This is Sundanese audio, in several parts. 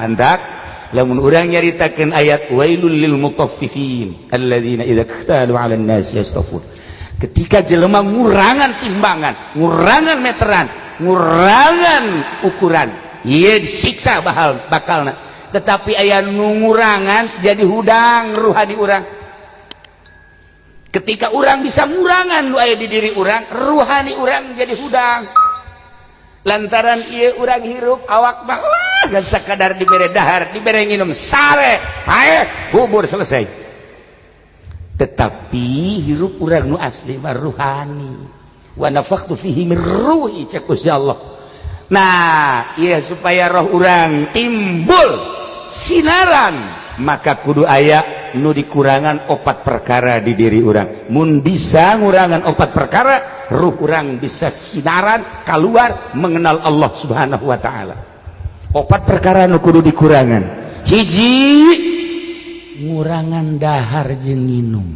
Mantak lamun urang nyaritakeun ayat wailul lil mutaffifin alladzina idza iktalu 'alan nas yastawfun. Ketika jelema ngurangan timbangan, ngurangan meteran, ngurangan ukuran, ieu disiksa bakal bakalna. Tetapi aya nu ngurangan jadi hudang ruhani urang. Ketika urang bisa ngurangan nu aya di diri urang, ruhani urang jadi hudang. Lantaran ieu urang hirup awak mah lah geus sakadar dibere dahar, dibere nginum, sare, paeh, kubur, selesai. Tetapi hirup urang nu asli mah ruhani. Wa nafakhtu fihi min ruhi, cek Gusti Allah. Nah, iya supaya roh urang timbul sinaran, maka kudu aya nu dikurangan opat perkara di diri urang. Mun bisa ngurangan opat perkara, ruh urang bisa sinaran keluar mengenal Allah Subhanahu wa taala. Opat perkara nu kudu dikurangan. Hiji, ngurangan dahar jeung nginum.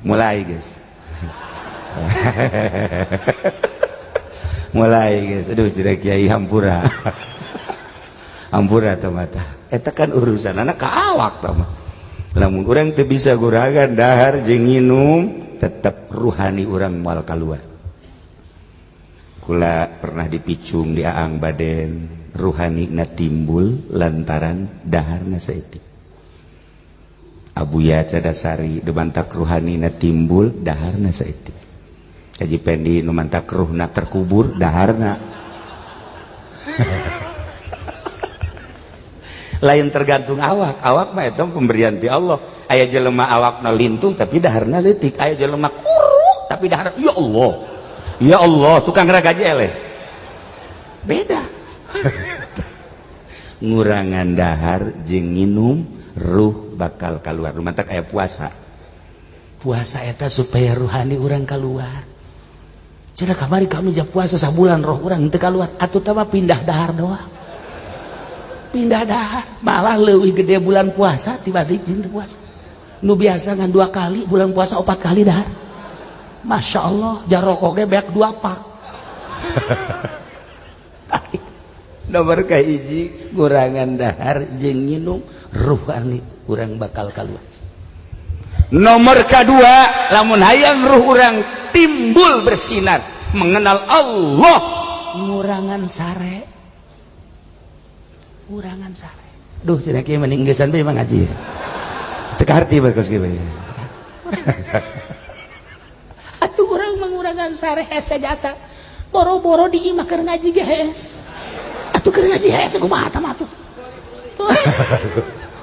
Mulai, guys. Mulai, guys. Aduh, tidak kiai, hampura. Hampura teh mata. Eta kan urusan anak ka awak tah mah. Lamun urang teu bisa ngurangan dahar jeung nginum, tetep ruhani urang moal keluar. Kula pernah dipicung di Aang Baden, ruhani na timbul lantaran daharna saeutik. Abuya Cadasari dibantak ruhani na timbul daharna saeutik. Haji Pendi nu mantak ruhna terkubur daharna. Lain tergantung awak, awak mah eta pemberian ti Allah. Aya jelema awakna lintung tapi daharna leutik, aya jelema kuru tapi dahar ya Allah. Ya Allah, tukang ragaji eleh. Beda. Ngurangan dahar jeung nginum, ruh bakal keluar. Mantak aya puasa. Puasa eta supaya ruhani urang keluar. Cenah kamari kami jam puasa sabulan roh urang teu keluar, atuh tah mah pindah dahar doang. Pindah dahar, malah leuwih gede bulan puasa tibanding jeung teu puasa. Nu biasa ngan 2 kali, bulan puasa 4 kali dahar. Masya Allah, jarokok ge beak 2 pak. Nomor kahiji ngurangan dahar jeung nginum, ruhani urang bakal keluar. Nomor kedua, lamun hayang ruh urang timbul bersinar mengenal Allah, ngurangan sare. Ngurangan sare. Duh, cenah kieu mending geusan bae mah ngaji. Teu kaharti bae kos kieu. Atuh urang mengurangan sare hese jasa. Boro-boro di imah keur ngaji ge hees. Atuh keur ngaji hees kumaha tah mah atuh.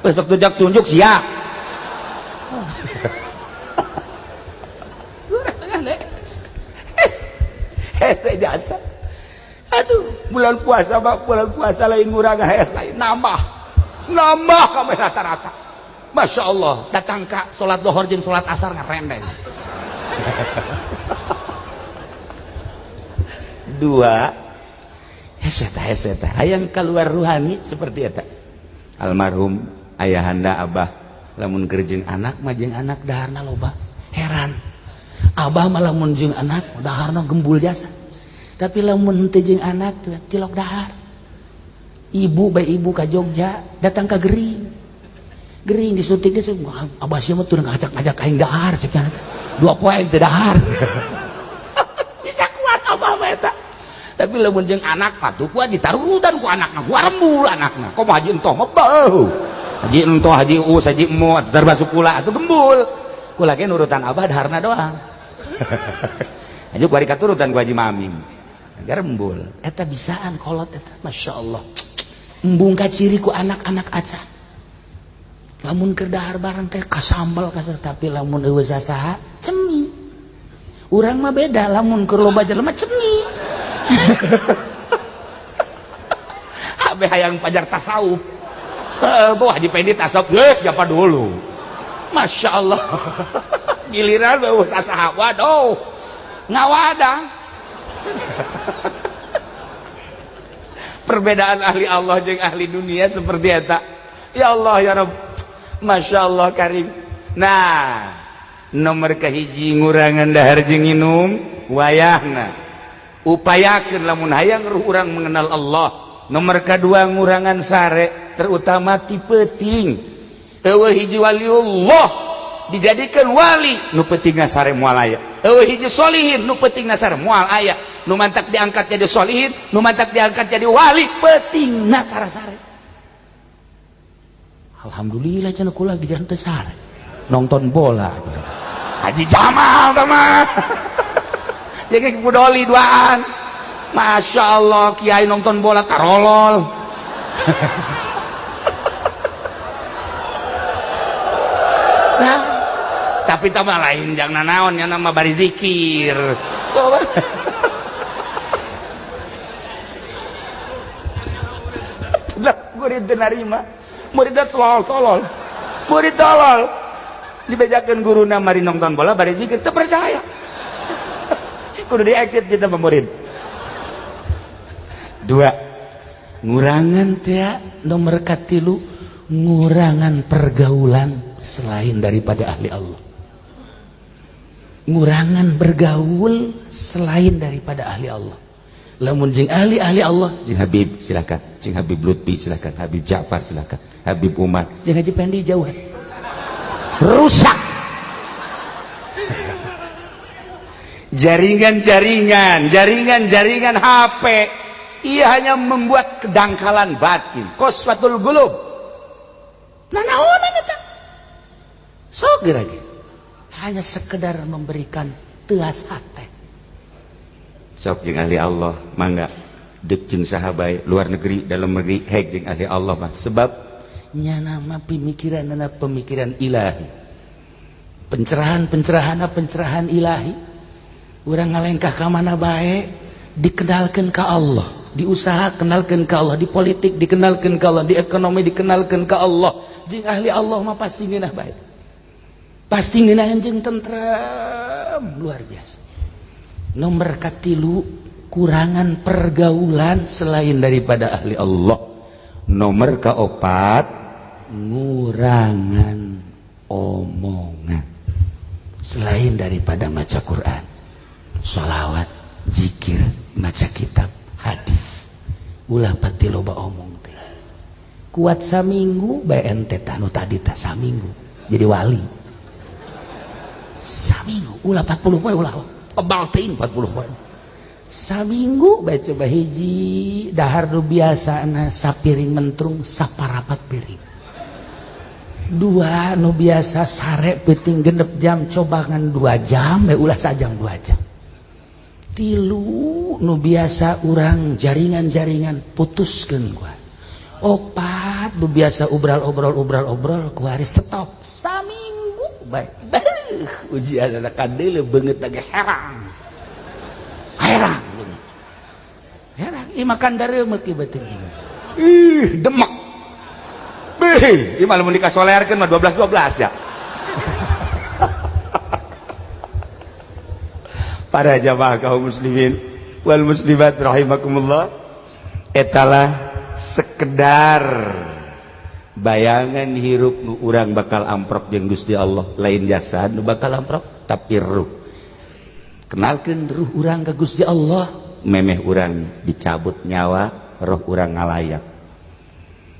Besok tunjuk tunjuk sia. Ngurangan hese jasa. Aduh, bulan puasa mah bulan puasa lain ngurangan hees, lain nambah. Nambah kabeh rata-rata. Masya Allah, datang ka salat dohor jeung salat asar ngarendeng. Dua, hese tah hese tah hayang keluar ruhani seperti eta. Almarhum ayahanda abah lamun keur jeung anak mah jeung anak daharna loba. Heran. Abah mah lamun jeung anak daharna gembul jasa. Tapi lamun henteu jeung anak tilok dahar. Ibu bae ibu ka Jogja datang ka gering. Gering disuntik geus abah sia mah teu ngajak-ngajak aing dahar cek nya. 2 poe aing teu dahar. Bisa kuat abah mah eta. Tapi lamun jeung anak mah tuh kuat ditarutan ku anakna, gua rembul anakna. Komo haji entoh mah beuh. Haji entoh, haji us, haji emo, termasuk kula atuh gembul. Kula ge nurutan abah daharna doang. Haji kuari katurutan ku haji Mamim. Garembul eta bisaan kolot eta, Masya Allah. Embung kaciri ku anak-anak aca. Lamun keur dahar bareng teh kasambel kasar, tapi lamun eueuh sasaha cemi. Urang mah beda, lamun keur loba jelema cemi. Habe hayang pajar tasawuf. Bawa Haji Pendi tasawuf, geus siapa dulu. Masya Allah. Giliran eueuh sasaha, waduh. Ngawadang. Perbedaan ahli Allah jeung ahli dunia seperti eta. Ya Allah ya Rabb. Masya Allah karim. Nah, nomor kahiji ngurangan dahar jeung nginum wayahna. Upayakeun lamun hayang ruh urang mengenal Allah. Nomor kedua ngurangan sare, terutama ti peuting. Eueuh hiji waliullah dijadikan wali nu peutingna sare moal aya. Eueuh hiji solihin nu peutingna sare moal aya. Nu mantak diangkat jadi solihin, nu mantak diangkat jadi wali, peutingna tara sare. Alhamdulillah cenah kula ge teu sare. Nonton bola. Haji Jamal tah mah. Jadi pudoli duaan. Masya Allah kiai nonton bola tarolol. Nah, tapi tambah lain jangan naon nya nama bari zikir. Lah murid narima, murid tolol tolol. Murid tolol. Dibejakeun guruna mari nonton bola bari zikir teu percaya. Kudu di exit kita murid. Dua, ngurangan teh nomor katilu, ngurangan pergaulan selain daripada ahli Allah. Ngurangan bergaul selain daripada ahli Allah. Lamun jeung ahli-ahli Allah, jeung Habib silakan, jeung Habib Lutfi silakan, Habib Ja'far silakan, Habib Umar, jeung Haji Pendi jauh. Rusak. Jaringan-jaringan, jaringan-jaringan HP, ia hanya membuat kedangkalan batin, qaswatul qulub. Nah, naonan eta? Sok lagi. Hanya sekedar memberikan teas hate. Sok jeung ahli Allah, mangga deuk jeung saha bae, luar negeri, dalam negeri, hek jeung ahli Allah mah. Sebab nya nama pemikiranna pemikiran ilahi. Pencerahan-pencerahanna pencerahan ilahi. Urang ngalengkah ka mana bae dikenalkeun ka Allah, diusaha kenalkeun ka Allah, di politik dikenalkeun ka Allah, di ekonomi dikenalkeun ka Allah. Jeung ahli Allah mah pasti ngeunah bae. Pasti ngeunah jeung tentrem luar biasa. Nomor katilu, kurangan pergaulan selain daripada ahli Allah. Nomor keopat, ngurangan omongan selain daripada maca Quran, sholawat, zikir, maca kitab, hadis. Ulah pati loba omong teh. Kuat saminggu bae ente tah nu tadi tah saminggu jadi wali. Saminggu ulah 40 poe ulah. Kebal teuing 40 poe. Saminggu bae coba hiji dahar nu biasana sapiring mentrung saparapat piring. Dua nu biasa sare peuting genep jam coba ngan 2 jam bae ulah sajam 2 jam. Tilu nu biasa urang jaringan-jaringan putuskeun gua. Opat nu biasa obral-obrol kuari stop saminggu bae. Ujian anak kadeuleu beungeut lagi herang. Herang beungeut. Herang ieu makan dareumeuk ieu beuteung. Ih, demek. Beuh, ieu mah lamun dikasolerkeun mah 12-12 ya. Para jamaah kaum muslimin wal muslimat rahimakumullah, etalah sekedar bayangan hirup nu urang bakal amprok jeung Gusti Allah, lain jasad nu bakal amprok tapi ruh. Kenalkeun ruh urang ka Gusti Allah, memeh urang dicabut nyawa, roh urang ngalayak.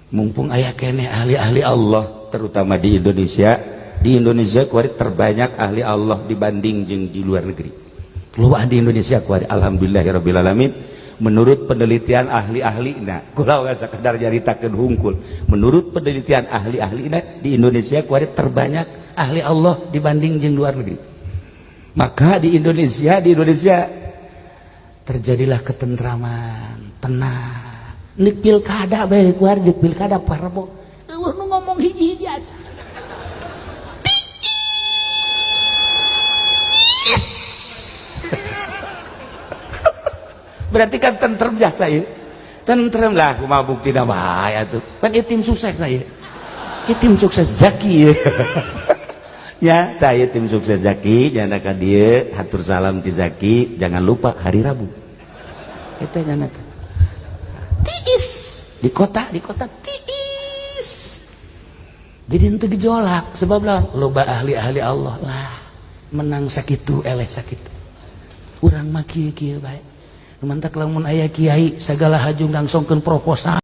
Mumpung aya keneh ahli-ahli Allah, terutama di Indonesia. Di Indonesia kuari terbanyak ahli Allah dibanding jeung di luar negeri. Loba di Indonesia kuari, alhamdulillahirabbil alamin. Menurut penelitian ahli-ahlina, kula we sakedar nyaritakeun hungkul. Menurut penelitian ahli-ahlina di Indonesia kuari terbanyak ahli Allah dibanding jeung luar negeri. Maka di Indonesia terjadilah ketentraman, tenang. Nek pilkada bae kuari, nek pilkada parbo. Eueuh nu ngomong hiji-hiji aja. Berarti kan tentrem jasa ieu. Tentrem lah kumaha buktina bae atuh. Pan ieu tim sukses na ieu. Ieu tim sukses Zaki ieu. Ya, tah ieu tim sukses Zaki, nyana ka dieu hatur salam ti Zaki, jangan lupa hari Rabu. Eta nyana teh. Tiis di kota tiis. Jadi henteu gejolak sebab lah loba ahli-ahli Allah lah menang sakitu eleh sakitu. Urang mah kieu-kieu bae. Nu mantak lamun aya kiai sagala haju ngangsongkeun proposal.